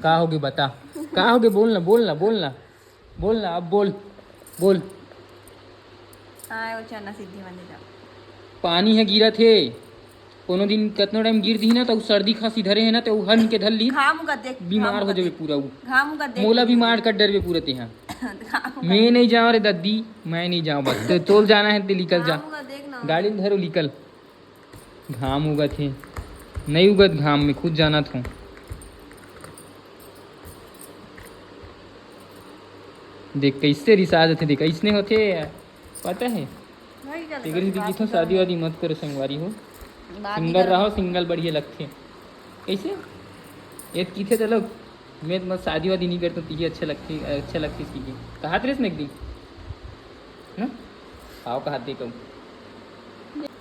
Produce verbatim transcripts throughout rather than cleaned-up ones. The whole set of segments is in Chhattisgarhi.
का होगे बता? का होगे? बोल ना, बोल ना, बोल ना, बोल ना, अब बोल, बोल। हाँ, वो चलना सिद्धि मंदिर जाओ। पानी ह गिरत हे, कोनो दिन कतनो टाइम गिर दिही ना, त उ सर्दी खांसी धरे हे ना, त उ हन के धर ली, घाम उगत देख, बीमार हो जाबे पूरा उ। घाम उगत देख। मोला बीमार कर डरबे पूरा तेहा। घाम उगत। मैं नहीं जाओ रे दद्दी, मैं नहीं जाओ, बस तो तोल जाना है ते निकल जा। घाम उगत देख ना। गाड़ी ल धरो, निकल। घाम उगत हे, नहीं उगत घाम में खुद जानत हूँ। देख कैसे रिसा जाथे, देख ऐसने होथे यार, पता है। वही गलत तेकरे सेती बात किथों है। शादी वादी मत करो संगवारी हो। बात ही सिंगल गलत रहो, है। सिंगल बढ़िया लगथे। कैसे? ये किथे तो लोग, मैं तो शादी वादी नहीं करता, तुझे अच्छा लगती, अच्छा लगती सीखे। कहा तेरे से एक दिन ना? आओ कहा दे तुम।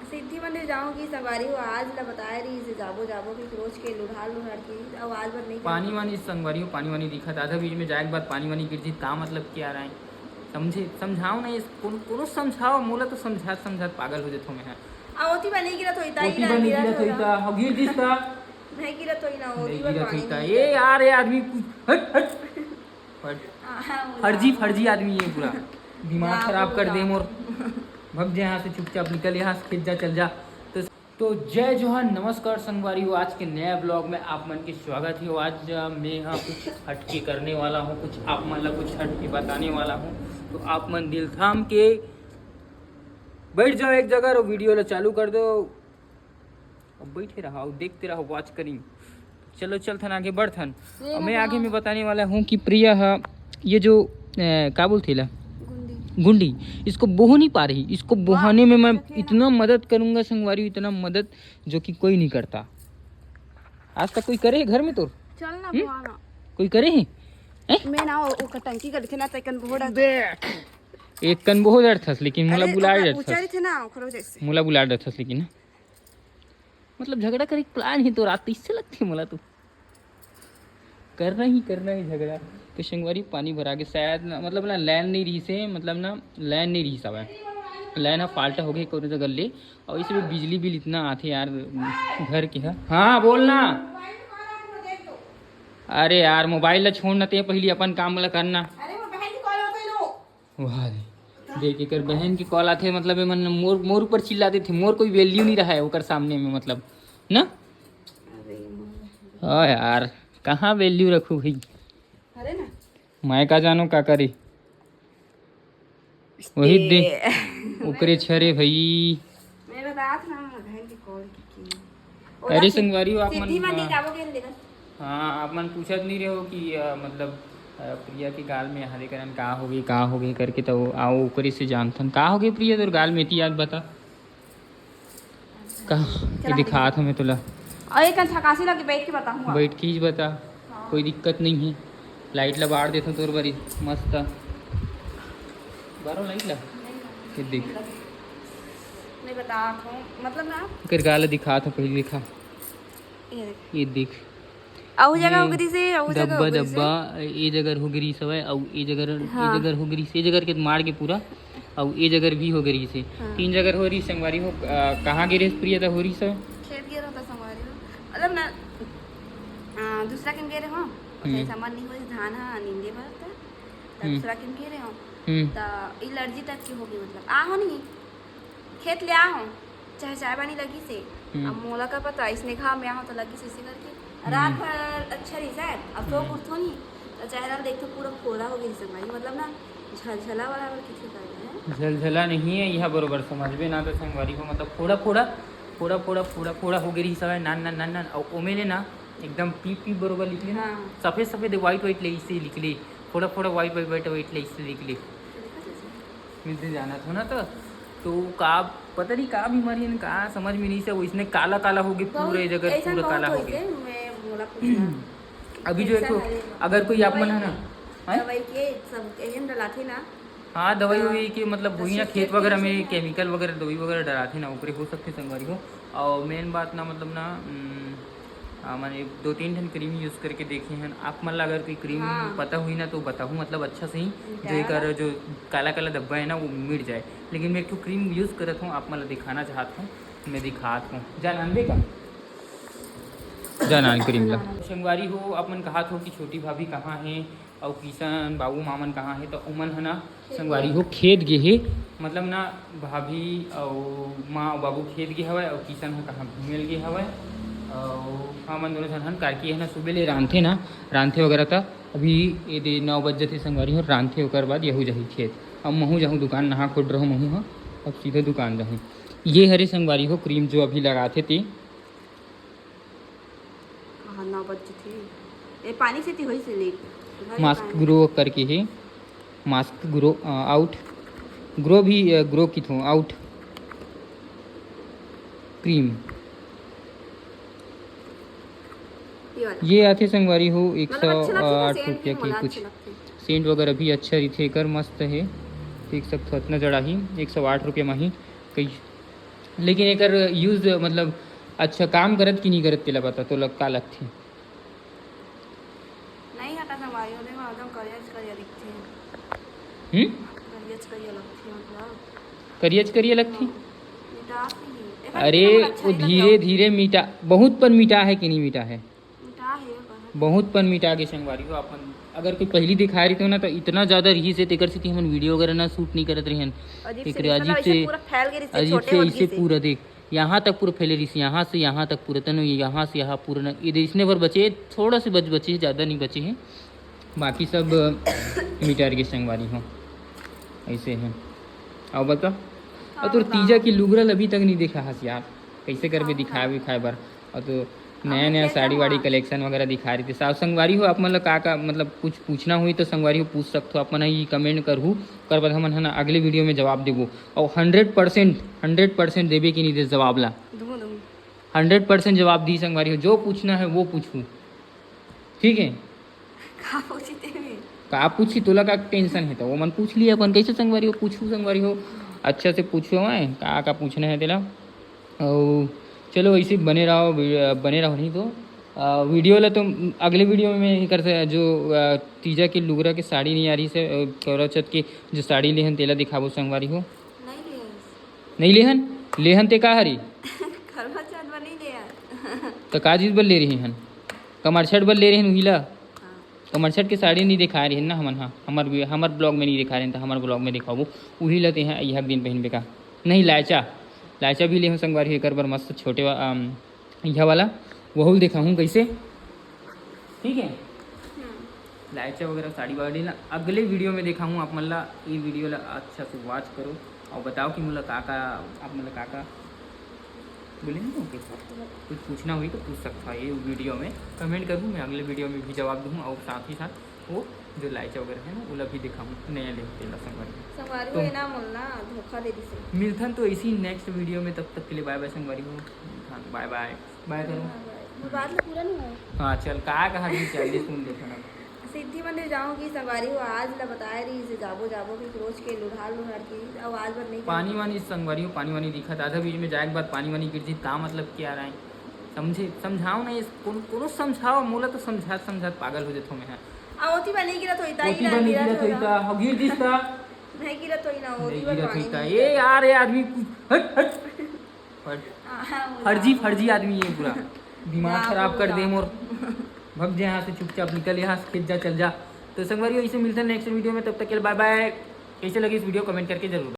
सिद्धि मंदिर जाऊंगी संगवारी हो, आज ला बताए रही से जाबो जाबो कि रोज के लुढ़ार लुढ़ार की, अब आज बर नहीं पानी वानी संगवारी हो, पानी वानी दिखत आधा बीच में जाए के बाद पानी वानी गिर जी, का मतलब क्या रहा है? समझे, समझाओ ना, इस कोनो, कोनो समझाओ, मोला तो समझात समझात पागल हो जाथो मैं। आ ओती बा नहीं गिरत होई, ताई ओती ना बा नहीं गिरत गिरत होई होई ता। ता, हो गिर दिस ता। नहीं गिरत होई ना, नहीं ओती बा गिरत पानी होई ता। नहीं ए गिरत। यार, ये आदमी कुछ हट, हट। फर्जी, फर्जी आदमी ये पूरा। दिमाग खराब कर दे मोर। भग जा यहाँ से चुपचाप, निकल यहाँ से, खेत जा, चल जा। तो, तो जय जोहार, नमस्कार संगवारी हो, आज के नया ब्लॉग में आप मन के स्वागत है। आज, अ, मैं यहाँ कुछ हटके करने वाला हूँ, कुछ आप मन ला कुछ हटके बताने वाला हूँ। तो आप मन दिल थाम के बैठ जाओ एक जगह और वीडियो ला चालू कर दो। अब बैठे रहा, देखते रहो, वॉच करिंग। चलो चलथन आगे बढ़थन। ये अब मैं आगे में बताने वाला हूँ कि प्रिया हा, ये जो, ए, का बोलथे ला? गुंडी। गुंडी, इसको बोह नहीं पा रही। इसको बोहाने में मैं इतना मदद करूंगा संगवारी, इतना मदद जो कि कोई नहीं करता। आज तक कोई करे है घर में तोर? चल ना, हम्म? बोहा ना। कोई करे है? मैं ना ओ, ओकर टंकी कर देखे ना, तैकन बहुत देख। एक कन बहुत डरथस, लेकिन मोला अरे, बुला ओकर डरथस। ऊंचा रहिथे ना, ओकरो जैसे। मोला बुला डरथस, लेकिन ना। मतलब झगड़ा करे के प्लान ही तो रात इससे लगती है मोला तो। करना ही करना है झगड़ा। तो संगवारी पानी भरा के शायद ना, मतलब ना लाइन नहीं रही से, मतलब ना लाइन नहीं रही सब है। लाइन अब फाल्ट हो गई कोनो जगह ले, और इसमें बिजली बिल इतना आथे यार घर के है। हाँ बोल ना। अरे यार मोबाइल ला छोड़ ना, ते पहली अपन काम ला करना। वाह रे। देख, एकर बहन के कॉल आथे, मतलब, एमन मोर, मोर ऊपर चिल्ला देथे, मोर कोई वैल्यू नहीं रहा है ओकर सामने में, मतलब, ना? अरे, हाँ यार, कहाँ वैल्यू रखू भाई? अरे ना। मैं का जानो का करी? वही दे, ए। ओकरे छरे भाई। मैं बतात ना, बहन के कॉल की, की। अरे ओला संगवारी हो, आप मन, सिद्धि मंदिर हाँ। जाबो के देखा। हाँ, आप मन पूछत नहीं रहो कि, अ, मतलब, अ, प्रिया के गाल में हरे करन का होगे, का होगे करके, तो आओ ओकरे से जानथन। का होगे प्रिया तोर गाल में, ती याद बता। का? ये चला दिखात हूँ मैं तुला। और एक थकासी लगे बैठ के बताऊंगा। बैठ के ही बता। हाँ। कोई दिक्कत नहीं है। लाइट ला बार देथों तोर बरी, मस्त। बारो लाइट ला। ये देख। मैं बतात हूँ, मतलब ना। एकर गाल दिखात हूँ, पहले दिखा। ये देख। ये देख। अउ जगह ये हो गई से, अउ जगह डब्बा, हो गई से। डब्बा, ये जगह हो गई सवय, अउ ये जगह, हाँ। ये जगह हो गई से, ये जगह के मार के पूरा, अउ ये जगह भी हो गई से। हाँ। तीन जगह हो रही संगवारी हो, अ, कहाँ गिरे प्रिया था हो रही सवय? खेत गिरे होता संगवारी हो। मतलब ना, अ, दूसरा किन गिरे हो, हम्म। समझ नहीं हो, धान हा, नींदे भर था। तब हम्म। दूसरा किन गिरे हो। हम्म। त एलर्जी टाइप की हो गई, मतलब, आ हो नहीं। खेत ले आ हो, चाहे चाय पानी लगी से। हम्म। अब मोला का पता, इसने घाम में आ हो तो लगी से, इसे करके। हम्म। रात भर अच्छा रही शायद, अब सो हम्म। उठो नहीं, तो चेहरा देखो पूरा फोड़ा हो गई संगवारी, मतलब ना, झलझला वाला और किसी का है। झलझला नहीं है, यह बरोबर समझबे ना तो संगवारी हो, मतलब, फोड़ा, फोड़ा, फोड़ा, फोड़ा, फोड़ा, फोड़ा हो गई रही सब, नान, नान, नान, नान, और ओमे ले ना, एकदम पीप, पीप बरोबर निकले ना, हाँ। सफेद, सफेद, white, white ले इसे निकले, फोड़ा, फोड़ा, white, white, white, white ले इसे निकले। मिलते जाना था ना तो, तो का पता नहीं का बीमारी है, का समझ में नहीं से, वो इसने काला काला हो गया, तो पूरे जगह ऐसा पूरा बहुत काला हो होई गया। से, मैं बोला पूछना। अभी जो एक तो, ऐसा है। अगर कोई आप मन है ना, हैं? दवाई के सब एहन डलाथे ना। हाँ, दवाई हाँ। वही के मतलब तो वही ना, सिर्फ खेत वगैरह में केमिकल वगैरह, दवाई वगैरह डलाथे ना, ओकरे हो सकथे संगवारी हो। और मेन बात ना, मतलब ना, उम, आ, मैंने दो तीन ठन क्रीम यूज़ करके देखे हैं। आप मन ला अगर कोई क्रीम हाँ। पता हुई ना तो बताहूँ, मतलब अच्छा सही, जो एकर जो काला काला धब्बा है ना वो मिट जाए। लेकिन मैं एक ठो क्रीम यूज़ करत हूँ, आप मन ला दिखाना चाहत हूँ, मैं दिखात हूँ। जान अनबे का? जा ना cream ला। संगवारी हो, आप मन कहात हो कि छोटी भाभी कहाँ हे अउ किशन बाबू माँ मन कहाँ हे, तो उमन ह ना संगवारी हो खेत गे हे, मतलब ना भाभी अउ माँ अउ बाबू खेत गे हवय अउ किशन ह कहाँ घूमे ल गे हवय। अउ हमन दोनों झन हन कारकी ह ना सुबह ले रांधथे ना, रांधथे वगैरह त अभी ये दे नौ बज जथे संगवारी हो, रांधथे ओकर बाद यहू जाही खेत। अब महू जाहूँ दुकान, नहा खोट रहूँ महू ह, अब सीधा दुकान जाहूँ। ये हरे संगवारी हो cream जो अभी लगाथे ते। हाँ, नौ बज जथे। ए, पानी से ती होइस लेट। मास्क ग्रो करके हे, मास्क ग्रो आउट, ग्रो भी ग्रो की थो आउट cream। ये वाला। ये आथे संगवारी हो एक सौ आठ रुपया के कुछ। सेंट वगैरह भी अच्छा रहिथे एकर, मस्त हे। देख सकथो अतना जड़ा ही एक सौ आठ रुपया म ही कई, लेकिन एकर यूज मतलब अच्छा काम करत कि नहीं करत तेला बता, तोला का लगथे? नहीं हटा संगवारी हो, देखो एकदम करियच करिया दिखथे। हम्म? करियच करिया लगथे मतलब। करियच करिया लगथे? हाँ, मिठास नहीं। देखो, अरे, लेकिन अच्छा वो नहीं लगता। धीरे धीरे मीठा, बहुत पन मीठा है कि नहीं मीठा है? मीठा है, पर बहुत पन मीठा के संगवारी हो। अपन अगर कोई पहली दिखाए रही तो ना, तो इतना ज्यादा रही से तेकर से कि हमन वीडियो वगैरह ना शूट नहीं करत रहन। अजीब से तेकरे दिखला, अजीब ऐसे से, पूरा फैल के रहिसे, अजीब छोटे से हो ऐसे गइसे। पूरा देख, यहाँ तक पूरा फैले रहिसे, यहाँ से यहाँ तक पूरा, तनो यहाँ से यहाँ पूरा ना, ये दे इसने भर बचे, थोड़ा से बच बचे, ज्यादा नहीं बचे हैं, बाकी सब मिटार के संगवारी हो, ऐसे है। अब बता, और तोर तीजा की लुगरा ल अभी तक नहीं देखा हस यार, कैसे करबे दिखाए विखाए बर? और तो नया नया साड़ी वाड़ी कलेक्शन वगैरह दिखा रही थी। साहब संगवारी हो, आप मतलब का का मतलब कुछ पूछना हुई तो संगवारी हो पूछ सकते हो, आप मन ही कमेंट करहू, कर बाद हमन है ना अगले वीडियो में जवाब देबो। और हंड्रेड परसेंट, हंड्रेड परसेंट देबे कि नहीं दे जवाब ला? दूँ, दूँ। हंड्रेड परसेंट जवाब दी संगवारी हो, जो पूछना है वो पूछू, ठीक है? का पूछी तेमे? का पूछी, तोला का टेंशन है? तो वो मन पूछ लिया अपन, कैसे संगवारी हो, पूछू संगवारी हो, अच्छा से पूछो, मैं का का पूछना है तेला। और चलो, ऐसे बने रहो, वी-, बने रहो नहीं तो, आ, वीडियो ला तो अगले वीडियो में ही कर से, जो, आ, तीजा की लुगरा की साड़ी नहीं आ रही से, आ, करवा चौथ की जो साड़ी लेहन, तेला दिखाबो संगवारी हो। नहीं लेहन। नहीं लेहन? लेहन ते का हरी? करवा चौथ बर नहीं लेहन। तो का चीज बर ले रही हन? कमरछठ बर ले रही हन उही ला? हाँ। कमरछठ के साड़ी नहीं दिखा रही है ना हमन, हाँ, हमर भी, हमर ब्लॉग में नहीं दिखा रहे हैं, तो हमर ब्लॉग में दिखाबो। उही ला ते हैं, यह दिन पहनबे का। नहीं, लायचा, लायचा भी ले हूँ संगवारी, एकर बर मस्त छोटे वा-, अम, यह वाला, वहू ल दिखाहूँ कैसे, ठीक है? हम्म। लायचा वगैरह साड़ी वाड़ी ला अगले वीडियो में दिखाहूँ आप मन ला। ये वीडियो ला अच्छा से वॉच करो और बताओ कि मोला का का, आप मन ला का का बोले नहीं, ओके। कुछ पूछना हुई तो पूछ सकता है ये वीडियो में, कमेंट करूँ, मैं अगले वीडियो में भी जवाब दूँ। और साथ ही साथ वो जो लायचा वगैरह है ना, ओला भी दिखाऊँ, नया ले तेला संगवारी। संगवारी तो हो ना, मोल ना धोखा दे दिसे। मिलथन तो इसी नेक्स्ट वीडियो में, तब तक के लिए बाय बाय संगवारी हो। हाँ, बाय बाय, बाय करो। हाँ, बाय। वो बात तो पूरा नहीं हुआ। हाँ, चल, का कहा कि चल, ये सुन लेथन अब। सिद्धि मंदिर जाऊंगी संगवारी हो, आज ला बताए रही से जाबो जाबो कि रोज के लुढ़ार लुढ़ार की, अब आज बर नहीं पानी जाबो। वानी संगवारी हो, पानी वानी दिखत आधा बीच में जाए के बाद पानी वानी गिर जी, का मतलब क्या रहा है? समझे, समझाओ ना, इस कोनो, कोनो समझाओ, मोला तो समझात समझात पागल हो जथो मैं। आ, ओती बा नहीं गिरत होई ता, ओती बा नहीं गिरत होई ता, हो गिर दिस ता। नहीं गिरत होई ना, ओती नहीं बा गिरत पानी होई ता। नहीं ए गिरत। यार, ये आदमी कुछ हट, हट। फर-, हाँ, हाँ, वो फर्जी, जाओ। फर्जी आदमी है पूरा। दिमाग जाओ, खराब कर दे जाओ। मोर। भग जा यहाँ से चुपचाप, निकल यहाँ से, खेत जा, चल जा। तो संगवारी, इसे मिलते हैं नेक्स्ट वीडियो में, तब तक के लिए बाय बाय। कैसे लगी इस वीडियो, कमेंट करके जरूर